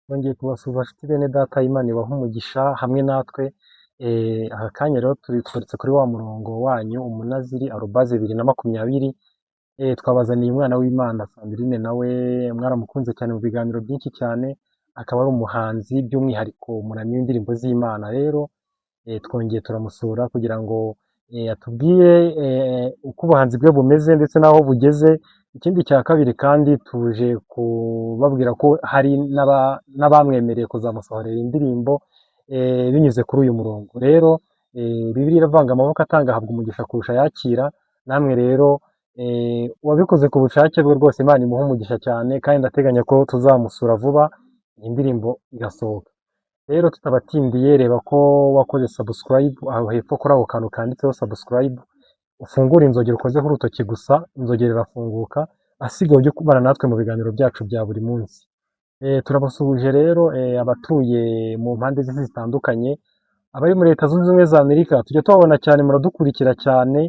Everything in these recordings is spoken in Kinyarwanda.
Twongeye kubasuhuza nshuti bene data, Imana ibahe umugisha hamwe natwe. Aka kanya rero tugarutse kuri wa murongo wanyu umunaziri @2020. Twabazaniye umwana w'Imana Sandrine, nawe mwaramukunze cyane mu biganiro byinshi cyane, akaba ari umuhanzi, by'umwihariko umuramyi w'indirimbo z'Imana. Rero twongeye turamusura kugira ngo atubwire uko ubuhanzi bwe bumeze ndetse n'aho bugeze. Ikindi cya kabiri kandi, tuje kubabwira ko hari n'abamwemereye kuzamusohorera indirimbo binyuze kuri uyu murongo. Rero Bibiliya iravuga ngo amaboko atanga ahabwa umugisha kurusha ayakira. Namwe rero uwabikoze ku bushake bwe rwose, Imana imuhe umugisha cyane, kandi ndateganya ko tuzamusura vuba, iyi ndirimbo igasohoka. Rero tutabatindiye, reba ko wakoze subscribe aho hepfo kuri ako kantu kanditseho subscribe, ufungure inzogera, ukozeho urutoki gusa, inzogera irafunguka, asigaye ujye kubana natwe mu biganiro byacu bya buri munsi. Turabasuhuje rero abatuye mu mpande z'isi zitandukanye, abari muri Leta Zunze Ubumwe za Amerika, tujya tubabona cyane, muradukurikira cyane,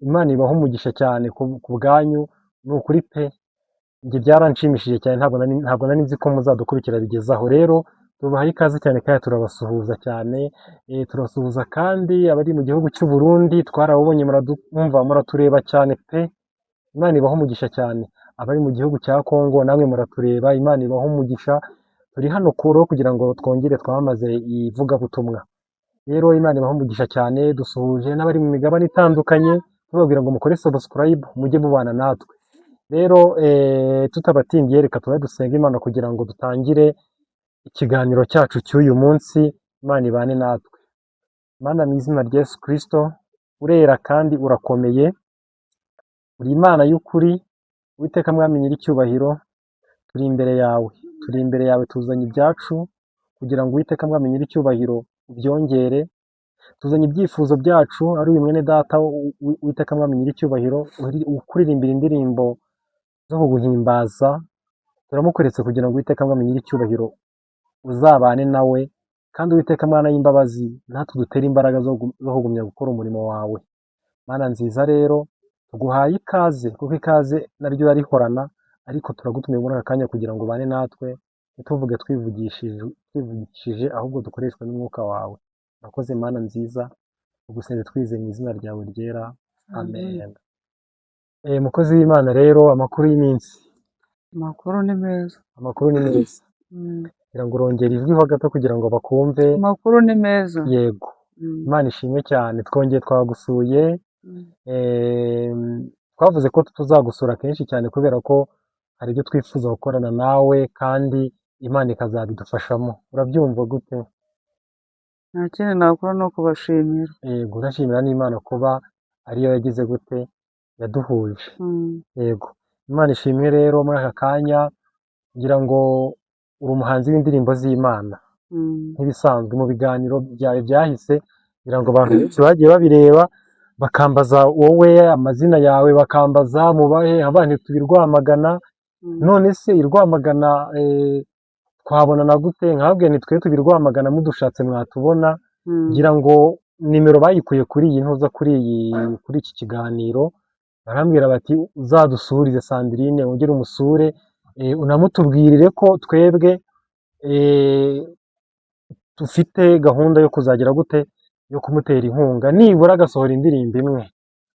Imana ibaha umugisha cyane ku bwanyu, ni ukuri pe, njye byaranshimishije cyane, ntabwo nari nzi ko muzadukurikira bigeze aho. Rero tubahaye ikaze cyane kandi turabasuhuza cyane. Turabasuhuza kandi abari mu gihugu cy'u Burundi, twarababonye, muradumva, muratureba cyane pe, Imana ibaha umugisha cyane. Abari mu gihugu cya Kongo namwe muratureba, Imana ibaha umugisha. Turi hano kuro kugira ngo twongere twamamaze ivugabutumwa. Rero Imana ibaha umugisha cyane. Dusuhuje n'abari mu migabane itandukanye, tubabwira ngo mukore subscribe, mujye mubana natwe. Rero tutabatindiye, reka tube dusenga Imana kugira ngo dutangire ikiganiro cyacu cy'uyu munsi. Imana ibane natwe. Mana, mu izina rya Yesu Kristo, urera kandi urakomeye, uri Imana y'ukuri. Uwiteka Mwami nyir'icyubahiro, turi imbere yawe, turi imbere yawe, tuzanye ibyacu kugira ngo Uwiteka Mwami nyir'icyubahiro ubyongere. Tuzanye ibyifuzo byacu, ari uyu mwene data, Uwiteka Mwami nyir'icyubahiro, ukuririmbira indirimbo zo kuguhimbaza. Turamukweretse kugira ngo Uwiteka Mwami nyir'icyubahiro uzabane nawe, kandi Uwiteka Mwana y'imbabazi, natwe dutere imbaraga zo kugumya gukora umurimo wawe. Mana nziza, rero tuguhaye ikaze, kuko ikaze naryo urarihorana, ariko turagutumiye muri aka kanya kugira ngo ubane natwe, ntituvuge twivugishije, ahubwo dukoreshwe n'umwuka wawe. Urakoze Mana nziza, tugusenze twizeye mu izina ryawe ryera, amen. Mukozi w'Imana, rero amakuru y'iminsi? Amakuru ni meza. Amakuru ni meza. Kugira ngo urongere ijwi ho gato kugira ngo bakumve. Amakuru ni meza. Yego. Imana ishimwe cyane, twongeye twagusuye. Twavuze ko tuzagusura kenshi cyane kubera ko hari ibyo twifuza gukorana nawe kandi Imana ikazabidufashamo. Urabyumva gute? Nta kindi nakora, ni ukubashimira. Yego, urashimira n'Imana kuba ariyo yagize gute, yaduhuje. Yego, Imana ishimwe. Rero muri aka kanya ngira ngo uri umuhanzi w'indirimbo z'Imana nk'ibisanzwe. Mu biganiro byawe byahise, ngira ngo abantu benshi bagiye babireba, bakambaza wowe amazina yawe, bakambaza mubahe abana tubi Rwamagana. None se i Rwamagana twabonana gute? Nkababwira nti twe tubi Rwamagana, mudushatse mwatubona. Ngira ngo nimero bayikuye kuri iyi ntuza, kuri iki kiganiro. Barambwira bati uzadusurize Sandrine, wongere umusure, unamutubwirire ko twebwe dufite gahunda yo kuzagira gute, yo kumutera inkunga, nibura agasohora indirimbo imwe.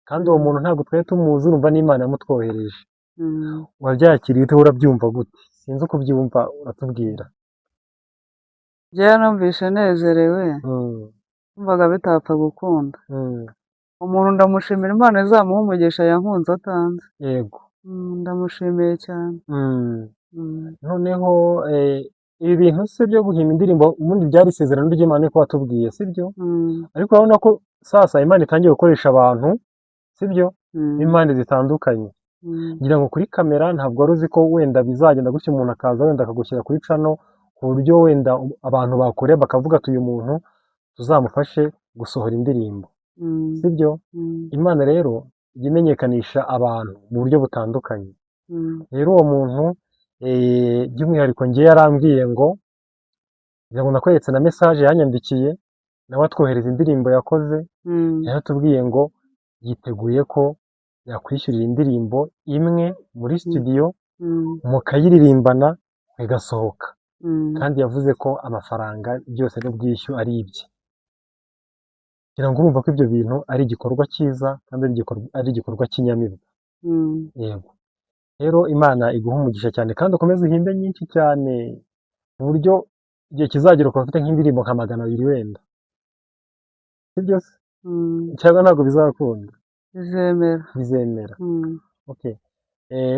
Kandi uwo muntu ntabwo twari tumuzi, urumva n'Imana yamutwohereje. Wabyakiriye ute? Urabyumva gute? Sinzi uko ubyumva, uratubwira. Njyewe numvise nezerewe, numvaga bitapfa gukunda. Umuntu ndamushimira, Imana izamuhe umugisha, yankunze atanze. Ndamushimiye cyane. Noneho ibi bintu se byo guhimba indirimbo, ubundi byari isezerano ry'Imana, niko watubwiye, sibyo? Mm. Ariko urabona ko sasa Imana itangiye gukoresha abantu, sibyo, b'impande zitandukanye. Ngira ngo kuri kamera ntabwo wari uzi ko wenda bizagenda gutya, umuntu akaza wenda akagushyira kuri channel, ku buryo wenda abantu bakureba bakavuga ati uyu muntu tuzamufashe gusohora indirimbo, sibyo? Mm. Imana rero ijya imenyekanisha abantu mu buryo butandukanye. Rero uwo muntu by'umwihariko njye yarambwiye ngo, ngira ngo nakweretse na message yanyandikiye, nawe atwohereza indirimbo yakoze. Yaratubwiye ngo yiteguye ko yakwishyurira indirimbo imwe muri studio, mukayiririmbana igasohoka. Kandi yavuze ko amafaranga byose n'ubwishyu ari ibye. Ngira ngo urumva ko ibyo bintu ari igikorwa cyiza kandi ari igikorwa cy'inyamibwa. Yego. Rero Imana iguhe umugisha cyane kandi ukomeze uhimbe nyinshi cyane, ku buryo igihe kizagera ukaba ufite nk'indirimbo nka 200 wenda. Sibyo se? Cyangwa ntabwo bizakunda? Bizemera. Bizemera. Okay.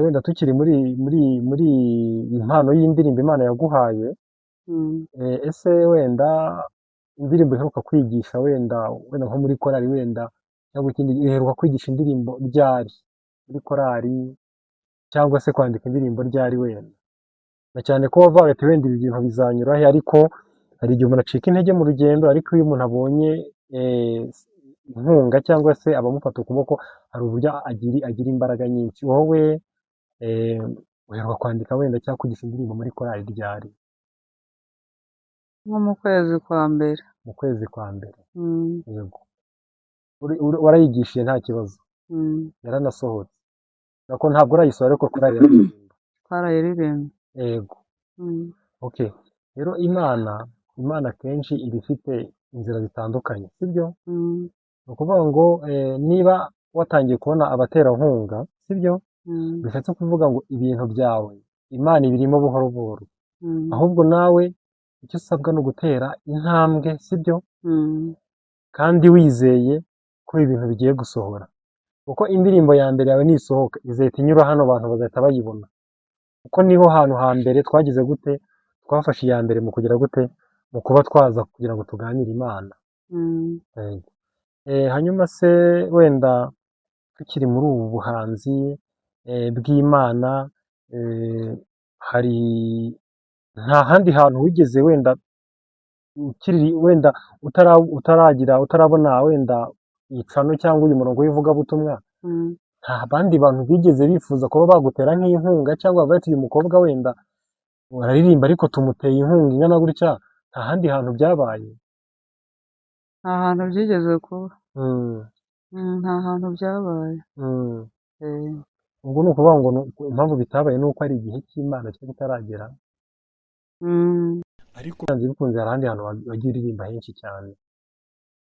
Wenda tukiri muri impano y'indirimbo Imana yaguhaye, ese wenda indirimbo iheruka kwigisha wenda nko muri korali wenda cyangwa ikindi, iheruka kwigisha indirimbo ryari muri korali, cyangwa se kwandika indirimbo ryari wenda? Na cyane ko wavuga ati wenda ibi bintu bizanyura he, ariko hari igihe umuntu acika intege mu rugendo, ariko iyo umuntu abonye inkunga cyangwa se abamufata ukuboko, hari uburyo agira imbaraga nyinshi. Wowe uheruka kwandika wenda cyangwa kwigisha indirimbo muri korali ryari? Nko mu kwezi kwa mbere. Mu kwezi kwa mbere. Yego. Warayigishije nta kibazo? Mm. Yaranasohotse? Nako ntabwo urayisohora, ariko korali yararirimba. Twarayiririmbye. Yego. Okay. Rero Imana akenshi iba ifite inzira zitandukanye, sibyo? Mm. Ni ukuvuga ngo niba watangiye kubona abaterankunga, sibyo? Mm. Bishatse kuvuga ngo ibintu byawe Imana ibirimo buhoro buhoro. Ahubwo nawe icyo usabwa ni ugutera intambwe, sibyo? Mm. Kandi wizeye ko ibintu bigiye gusohora. Kuko indirimbo ya mbere yawe nisohoka izahita inyura hano, abantu bazahita bayibona. Kuko niho hantu hambere twagize gute, twafashe iya mbere mu kugira gute, mu kuba twaza kugira ngo tuganire Imana. Yego. Hanyuma se wenda tukiri muri ubu buhanzi bw'Imana, hari nta handi hantu wigeze wenda ukiri wenda utaragira, utarabona wenda icano cyangwa uyu murongo w'ivugabutumwa, nta bandi bantu bigeze bifuza kuba bagutera nk'inkunga, cyangwa bavuga ati uyu mukobwa wenda araririmba ariko tumuteye inkunga ingana gutya? Nta handi hantu byabaye? Nta hantu byigeze kuba. Nta hantu byabaye. Ubwo ni ukuvuga ngo impamvu bitabaye ni uko ari igihe cy'Imana kiba kitaragera. Ariko byanze bikunze hari ahandi hantu wagiye uririmba henshi cyane.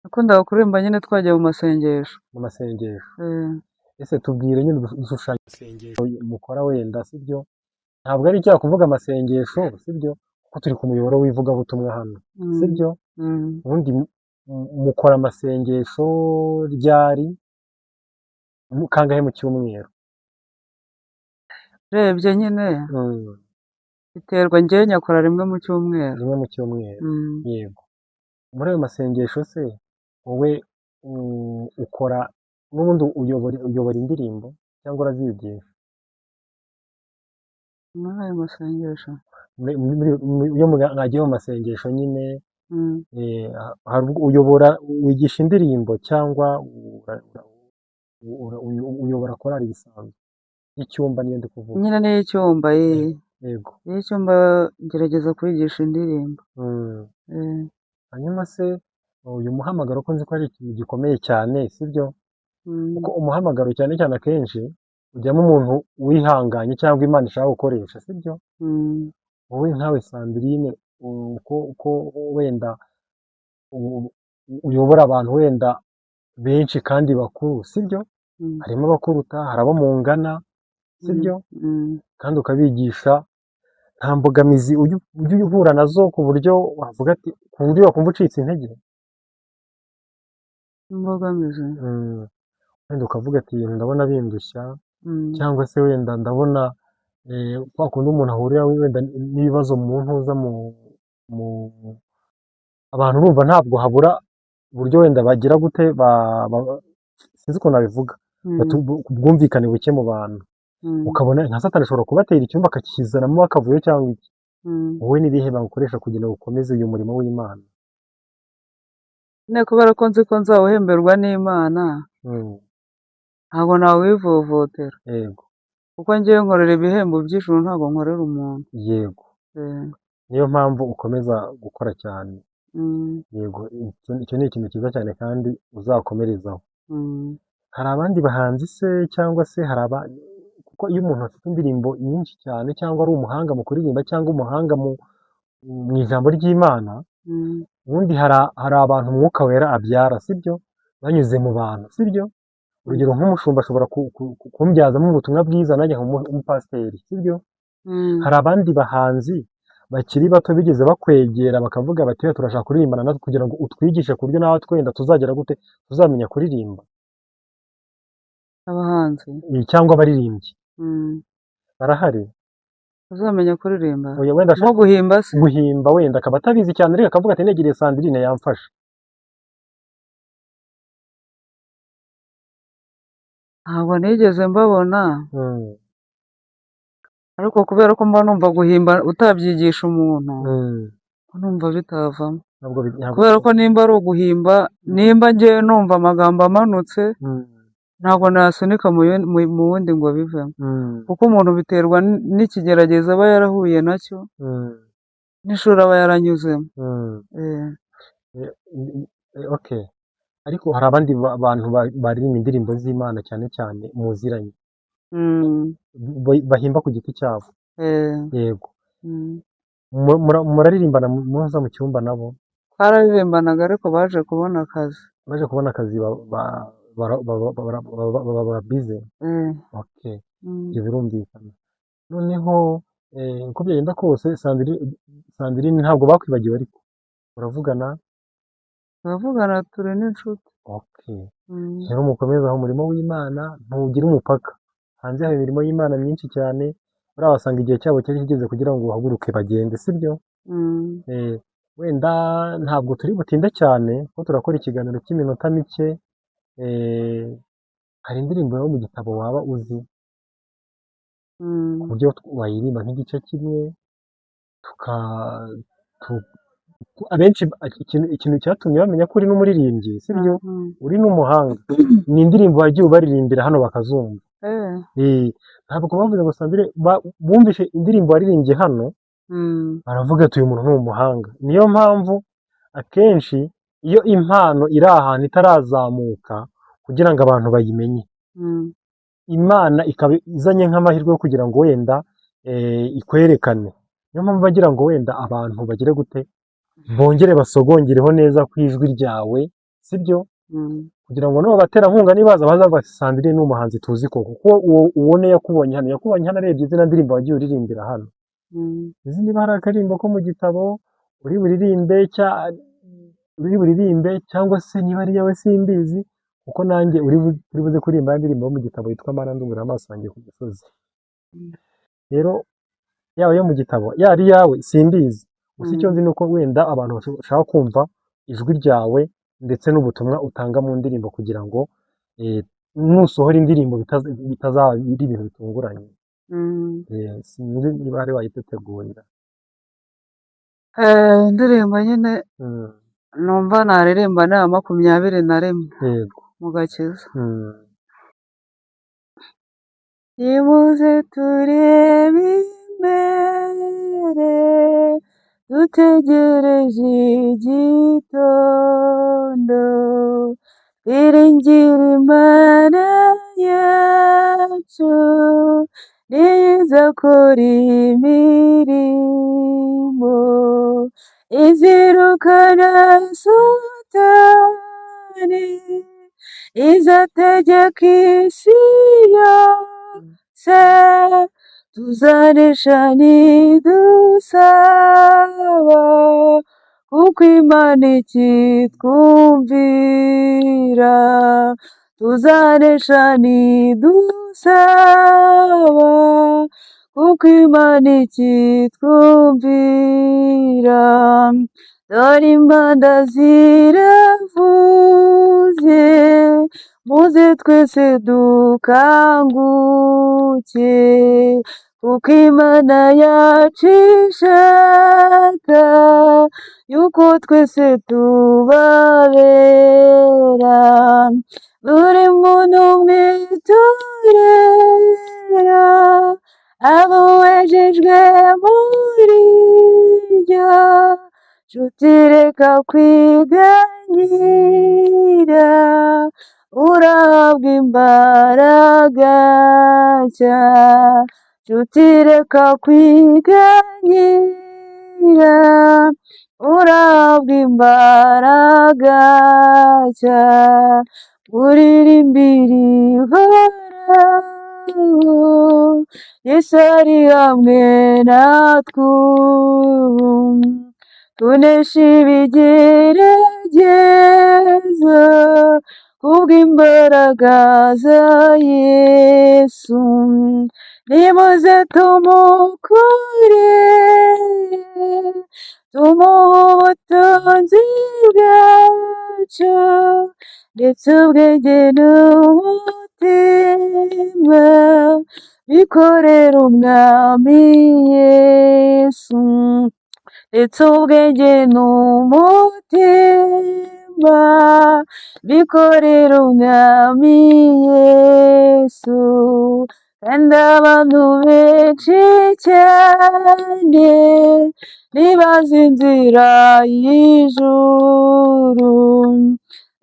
Nakundaga kuririmba nyine twagiye mu masengesho. Mu masengesho. Eh. Ese tubwire nyine, udushushanya amasengesho mukora wenda, sibyo? Ntabwo ari icyaha kuvuga amasengesho, sibyo? Kuko turi ku muyoboro w'ivugabutumwa hano, sibyo? Mm. Ubundi mukora amasengesho ryari? Kangahe mu cyumweru? Urebye nyine biterwa, njyewe nyakora rimwe mu cyumweru. Rimwe mu cyumweru. Mm. Yego. Muri ayo masengesho se wowe ukora n'ubundi uyobora indirimbo cyangwa urazigisha? Muri ayo masengesho. Iyo mwagiye mu masengesho nyine, hari ubwo uyobora, wigisha indirimbo, cyangwa uyobora korali bisanzwe y'icyumba, niyo ndi kuvuga? Nyine ni iy'icyumba ye. Yego. Iy'icyumba ngerageza kwigisha indirimbo. Hanyuma se uyu muhamagaro, ko nzi ko ari ikintu gikomeye cyane, sibyo? Mm. Kuko umuhamagaro cyane cyane akenshi ujyamo umuntu wihanganye cyangwa Imana ishaka gukoresha, sibyo? Mm. Wowe nkawe Sandrine, uko wenda uyobora abantu wenda benshi kandi bakuru, sibyo? Mm. Harimo abakuruta, hari abo mungana, sibyo? Mm. Kandi ukabigisha, nta mbogamizi ujya uhura nazo ku buryo wavuga ati, ku buryo wakumva ucitse intege? Imbogamizi. Wenda ukavuga ati ibintu ndabona bindushya, cyangwa se wenda ndabona kwa kundi umuntu ahurira wenda n'ibibazo mu ntuza mu abantu, urumva ntabwo habura uburyo wenda bagira gute, sinzi ukuntu nabivuga, ubwumvikane buke mu bantu, ukabona nka Satani ashobora kubatera icyumba akakizanamo akavuyo cyangwa iki. Wowe n'ibihe bagukoresha kugira ngo ukomeze uyu murimo w'Imana? Nyine kubera ko nzi ko nzawuhemberwa n'Imana, ntabwo nawivovotera. Kuko njyewe nkorera ibihembo by'ijuru, ntabwo nkorera umuntu. Niyo mpamvu ukomeza gukora cyane. Yego, icyo ni ikintu cyiza cyane kandi uzakomerezaho. Hari abandi bahanzi se, cyangwa se hari aba, kuko iyo umuntu afite indirimbo nyinshi cyane cyangwa ari umuhanga mu kuririmba cyangwa umuhanga mu Mu ijambo ry'Imana, ubundi hari abantu Umwuka Wera abyara, sibyo? Banyuze mu bantu, sibyo? Urugero nk'umushumba ashobora kumbyazamo ubutumwa bwiza, nanjye nkaba umupasiteri, sibyo? Hari abandi bahanzi bakiri bato bigeze bakwegera bakavuga bati: "Turashaka kuririmbana natwe kugira ngo utwigishe, ku buryo nawe twenda tuzagera gute, tuzamenya kuririmba"? Abahanzi? Cyangwa abaririmbyi. Barahari. Uzamenya kuririmba? Oya, wenda Nko guhimba se? Guhimba, wenda akaba atabizi cyane, ariko akavuga ati: "Negereye Sandrine yamfasha." Ntabwo nigeze mbabona, ariko kubera ko mba numva guhimba utabyigisha umuntu, numva bitavamo. Ntabwo Kubera ko nimba ari uguhimba, nimba ngewe numva amagambo amanutse, ntabwo nayasunika mu wundi ngo bivemo, kuko umuntu biterwa n'ikigeragezo aba yarahuye nacyo, n'ishuri aba yaranyuzemo. Okay, ariko hari abandi bantu baririmba indirimbo z'Imana cyane cyane muziranye, bahimba ku giti cyabo? Eh. Yego. Muraririmbana muza mu cyumba nabo? Twararirimbanaga, ariko baje kubona akazi. Baje kubona akazi, baba bize. Okay. Ibyo birumvikana. Noneho uko byagenda kose, Sandrine, ntabwo bakwibagiwe, ariko muravugana? Turavugana, turi n'inshuti. Okay. Rero mukomeze aho, umurimo w'Imana ntugira umupaka. Hanze hari imirimo y'Imana myinshi cyane, buriya wasanga igihe cyabo cyari kigeze kugira ngo bahaguruke bagende, sibyo? Mm. Wenda ntabwo turi butinde cyane kuko turakora ikiganiro cy'iminota mike. Hari indirimbo yo mu gitabo waba uzi ku buryo wayiririmba nk'igice kimwe? Tuka tu- abenshi ikintu cyatumye bamenya ko uri n'umuririmbyi, sibyo? Uri n'umuhanga, ni indirimbo wagiye ubaririmbira hano bakazumva. Ntabwo bavuze ngo Sandrine, bumvise indirimbo waririmbye hano, baravuga ati: "Uyu muntu ni umuhanga." Niyo mpamvu akenshi iyo impano iri ahantu itarazamuka kugira ngo abantu bayimenye, Imana ikaba izanye nk'amahirwe yo kugira ngo wenda ikwerekane. Niyo mpamvu bagira ngo wenda abantu bagire gute, bongere basogongereho neza ku ijwi ryawe, sibyo? Mm. Kugira ngo n'abo baterankunga nibaza bazavuga ati: "Sandrine ni umuhanzi tuzi koko," kuko uwo ubone yakubonye hano arebye izina ndirimbo wagiye uririmbira hano. Izi niba hari akaririmbo ko mu gitabo uri buririmbe cyangwa se niba ari iyawe simbizi, kuko nanjye uri buze kuririmba ya ndirimbo yo mu gitabo yitwa "Mana ndungurira amaso yanjye ku gisozi". Rero yaba iyo mu gitabo, yaba iyawe, simbizi. Gusa icyo nzi ni uko wenda abantu bashaka kumva ijwi ryawe ndetse n'ubutumwa utanga mu ndirimbo, kugira ngo nusohora indirimbo bitazaba ari ibintu bitunguranye. Sinzi niba hari wayitetegurira. Indirimbo nyine numva naririmba ni iya 21 mu gakiza. Nimuze turebe imbere, dutegereje igitondo, twiringire Imana yacu, niyo izakora imirimo, izirukana Satani, izategeka isi yose, tuzanesha nidusaba, kuko Imana ikitwumvira, tuzanesha nidusaba, kuko Imana ikitwumvira. Dore impanda ziravuze, muze twese dukanguke, kuko Imana yacu ishaka yuko twese tubabera, buri muntu mu itorero abo wejejwe muri ryo. Nshuti, reka kwiganyira, urahabwa imbaraga nshya. Nshuti, reka kwiganyira. Urahabwa imbaraga nshya, uririmbire Uhoraho. Yesu ari hamwe natwe ubu, tunesha ibigeragezo kubw'imbaraga za Yesu. Nimuze tumukorere, tumuhe ubutunzi bwacu, ndetse ubwenge n'umutima bikorera Umwami Yesu, ndetse ubwenge n'umutima bikorera Umwami Yesu. Kandi abantu benshi cyane ntibazi inzira y'ijuru,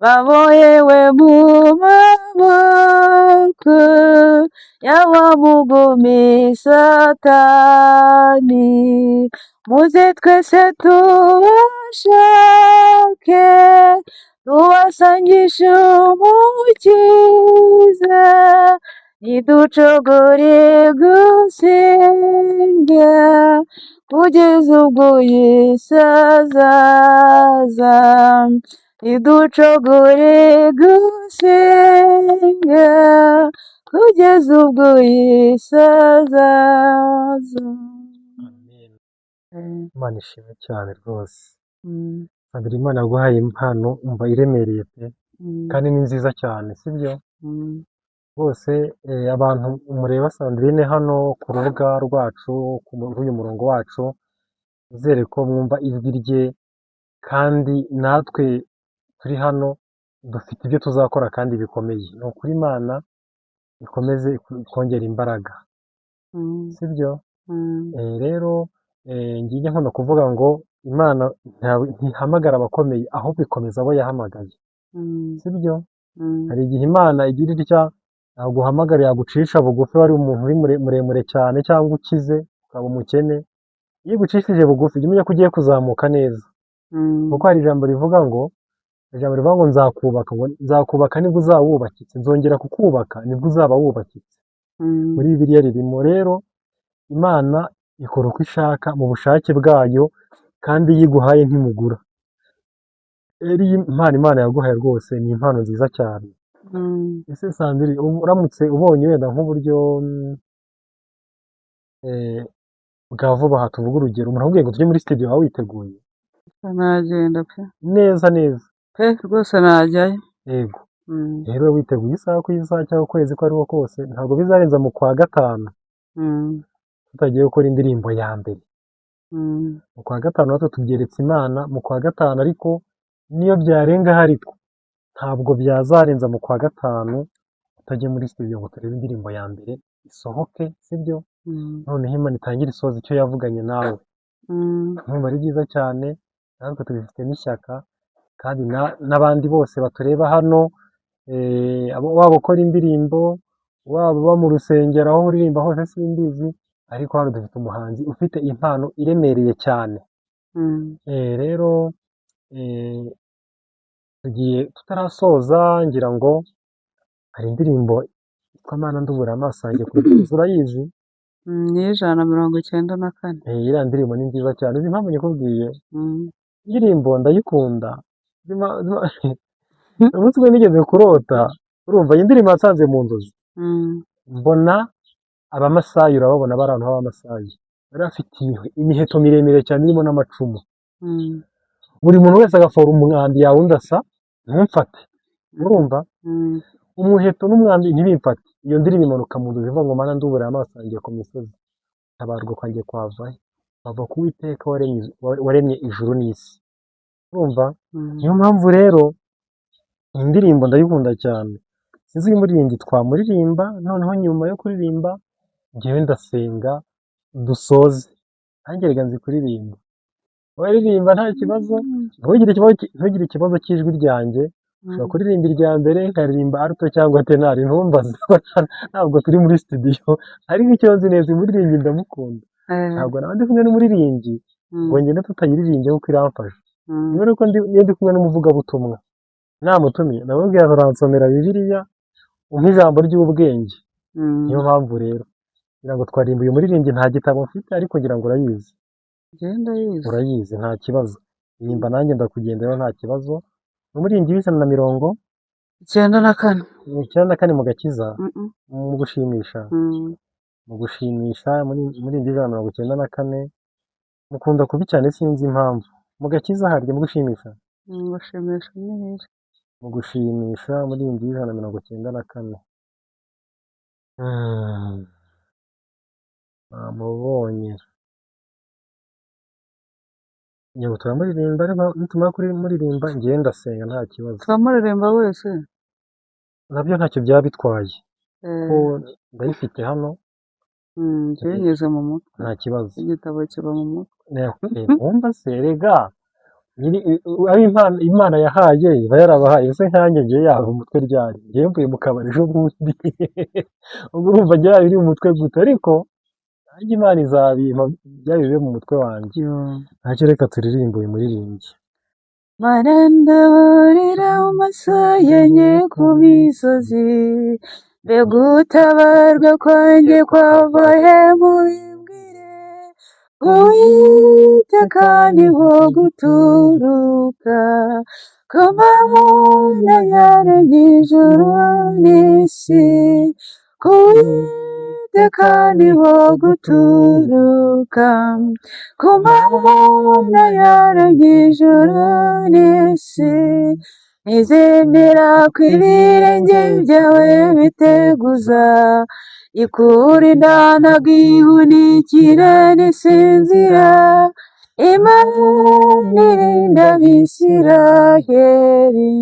babohewe mu maboko ya wa mugome Satani. Muze twese tubashake, tubasangishe Umukiza, ntiducogore gusenga kugeza ubwo Yesu azaza. Ntiducogore gusenga kugeza ubwo Yesu azaza. Amen. Imana ishimwe cyane rwose. Sandrine, Imana yaguhaye impano, umva, iremereye pe, kandi ni nziza cyane, sibyo? Rwose abantu mureba Sandrine hano ku rubuga rwacu, kuri uyu murongo wacu, nizere ko mwumva ijwi rye, kandi natwe turi hano dufite ibyo tuzakora kandi bikomeye. Ni ukuri, Imana ikomeze ikongera imbaraga, sibyo? Rero ngiye nkunda kuvuga ngo Imana ntihamagara abakomeye, ahubwo ikomeza abo yahamagaye, sibyo? Hari igihe Imana igira itya, yaguhamagara, yagucisha bugufi, wari umuntu uri muremure cyane cyangwa ukize, ukaba umukene. Iyo igucishije bugufi, jya umenya ko ugiye kuzamuka neza, kuko hari ijambo rivuga ngo nzakubaka, ngo nzakubaka nibwo uzaba wubakitse, nzongera kukubaka nibwo uzaba wubakitse. Muri Bibiliya ririmo. Rero Imana ikora uko ishaka mu bushake bwayo, kandi iyo iguhaye ntimugura. Rero iyi impano Imana yaguhaye rwose ni impano nziza cyane. Ese Sandrine, ubu uramutse ubonye wenda nk'uburyo bwa vuba aha, tuvuge urugero, umuntu akubwiye ngo tujye muri studio, waba witeguye? Nagenda pe. Neza neza? Pe, rwose najyayo. Yego. Rero witeguye isaha ku isaha cyangwa ukwezi ko ariho kose, ntabwo bizarenza mu kwa gatanu tutagiye gukora indirimbo ya mbere. Mu kwa gatanu natwe tubyeretse Imana mu kwa gatanu, ariko niyo byarengaho, ariko ntabwo byazarenza mu kwa gatanu utajya muri studio ngo turebe indirimbo ya mbere isohoke, sibyo? Noneho Imana itangire isohoza icyo yavuganye nawe. Ndumva ari byiza cyane, natwe tubifitemo ishyaka, kandi n'abandi bose batureba hano, waba ukora indirimbo, waba uba mu rusengero, aho uririmba hose simbizi, ariko hano dufite umuhanzi ufite impano iremereye cyane. Rero tugiye tutarasoza, ngira ngo hari indirimbo yitwa Mana ndubura amaso yanjye ku misozi, urayizi? Ni 194. Iriya ndirimbo ni nziza cyane. Uzi impamvu nyikubwiye? Indirimbo ndayikunda. Umunsi umwe nigeze kurota, urumva, iyi ndirimbo yasanze mu nzozi, mbona Abamasayi, urababona, bari ahantu h'Abamasayi, bari bafite imiheto miremire cyane irimo n'amacumu, buri muntu wese agafora umwambi yawundi asa ntumfate, urumva? Umuheto n'umwambi ntibimfate. Iyo ndirimbo imanuka mu nzozi ivuga ngo: "Mana ndubura amaso yanjye ku misozi, gutabarwa kwanjye kwava he? Kwava ku Uwiteka waremye ijuru n'isi." Urumva? Niyo mpamvu rero iyi ndirimbo ndayikunda cyane. Sinzi uyu muririmbyi twamuririmba, noneho nyuma yo kuririmba njyewe ndasenga dusoze. Nanjye reka nzi kuririmba, waririmba nta kibazo, ntugire ikibazo cy'ijwi ryanjye. Ushobora kuririmba irya mbere, nkaririmba alto cyangwa tenor, ntumbaze, ntabwo turi muri studio. Ariko icyo nzi neza, umuririmbyi ndamukunda. Ntabwo naba ndi kumwe n'umuririmbyi. Ngo ngende tutayiririmbye kuko iramfasha. Niba ko niyo ndi kumwe n'umuvugabutumwa namutumiye, ndamubwira ngo uransomera Bibiliya, umpe ijambo ry'ubwenge. Niyo mpamvu rero ngira ngo twarimbuye umuririmbyi. Nta gitabo mfite, ariko ngira ngo urayizi. Ngenda yize. Urayizi, nta kibazo. Ririmba nanjye ndakugenderaho, nta kibazo. Ni umuririmbyi w'194 94. 94 mu gakiza. Mu gushimisha. Mu gushimisha, muri umuririmbyi w'194, mukunda kubi cyane, sinzi impamvu. Mu gakiza harya, mu gushimisha. Gushimisha ni. Mu gushimisha, umuririmbyi w'194. Namubonye. Ngira ngo turamuririmba, ariko nitumara kumuririmba njyewe ndasenga, nta kibazo. Turamuririmba wese. Nabyo ntacyo byaba bitwaye, ko ndayifite hano. Njyewe nyize mu mutwe. Nta kibazo. Igitabo kiba mu mutwe. Wumva se rega ari Imana yahaye, iba yarabahaye. Ese nkanjye ngiye yaba umutwe ryari? Ngiye mvuye mu kabari ejo bundi, ubwo urumva njye yaba iri mu mutwe gute? Ariko nanjye Imana izabimpa byaba bibe mu mutwe wanjye. Yo. Ntacyo, reka turirimbe uyu muririmbyi. Marandaburira amaso yanjye ku misozi, mbega gutabarwa kwanjye kwava he? Mubimbwire. Uwiteka niho guturuka, ku Mana yaremye ijuru n'isi. Ku Uwiteka niho guturuka, ku Mana yaremye ijuru n'isi. Ntizemera ko ibirenge byawe biteguza, ikurinda ntabwo ihunikira ntisinzira. Imana irinda Abisiraheli,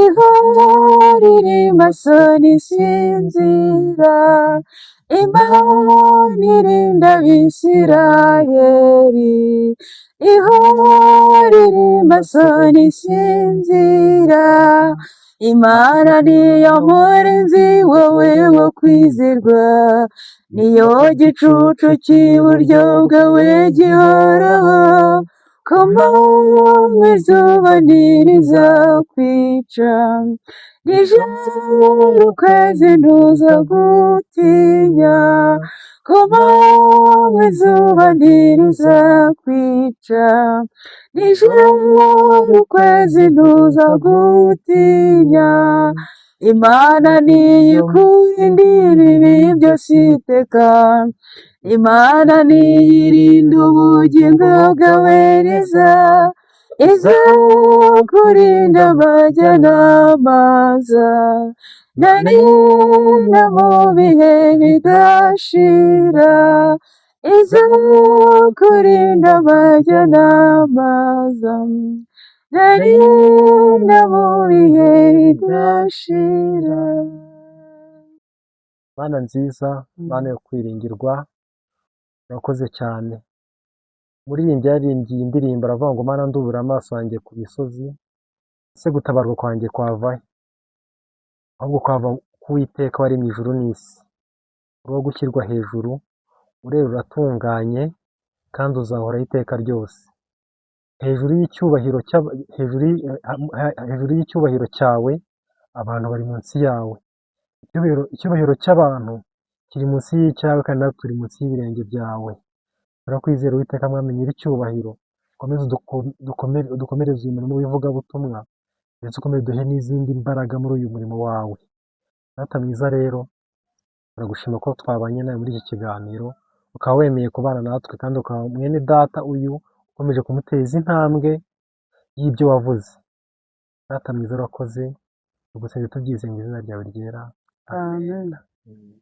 ihora iri maso ntisinzira. Imana irinda Abisiraheli, ihora iri maso ntisinzira. Imana niyo murinzi wowe wo kwizerwa, niyo gicucu cy'iburyo bwawe gihoraho. Ku manywa izuba ntirizakwica, nijoro ukwezi ntuzagutinya. Ku manywa izuba ntirizakwica, nijoro ukwezi ntuzagutinya. Imana niyo ikurinda ibibi byose iteka, Imana niyo irinda ubugingo bwawe neza, izakurinda amajya n'amaza, na nina mu bihe bidashira, izakurinda amajya n'amaza, na nina mu bihe bidashira. Mana nziza, Mana yo kwiringirwa, urakoze cyane. Umuririmbyi yaririmbye iyi ndirimbo aravuga ngo: "Mana, ndubura amaso yanjye ku misozi, ese gutabarwa kwanjye kwava he? Ahubwo kwava ku Uwiteka waremye ijuru n'isi." Uri uwo gushyirwa hejuru, urera, uratunganye, kandi uzahoraho iteka ryose. Hejuru y'icyubahiro hejuru y'icyubahiro cyawe, abantu bari munsi yawe. Icyubahiro cy'abantu kiri munsi y'icyawe, kandi natwe turi munsi y'ibirenge byawe. Turakwizera, Uwiteka Mwami nyir'icyubahiro. Ukomeze udukomereze uyu murimo w'ivugabutumwa, ndetse ukomeze uduhe n'izindi mbaraga muri uyu murimo wawe. Data mwiza rero, turagushima ko twabanye nawe muri iki kiganiro, ukaba wemeye kubana natwe, kandi ukaba mwene data uyu ukomeje kumuteza intambwe y'ibyo wavuze. Data mwiza, urakoze, tugusabye tubyizeye mu izina ryawe ryera. Amen. Mm.